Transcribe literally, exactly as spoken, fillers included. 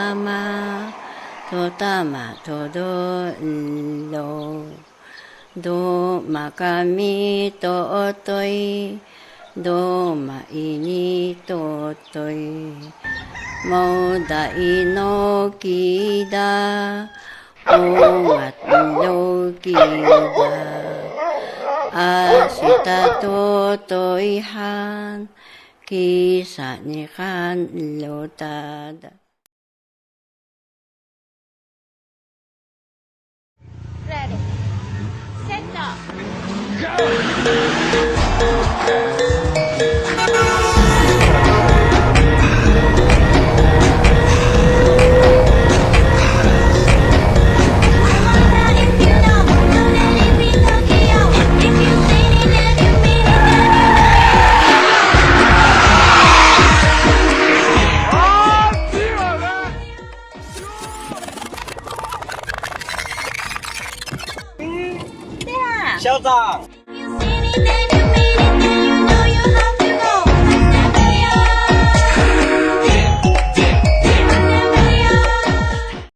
Tama, to tama, to do lo. Duma kami totoy, duma ini totoy. Moda ino kida, ungat ilo kida. Asi ta totoy han, kisa niqan ilo tada. Ready. Set, go.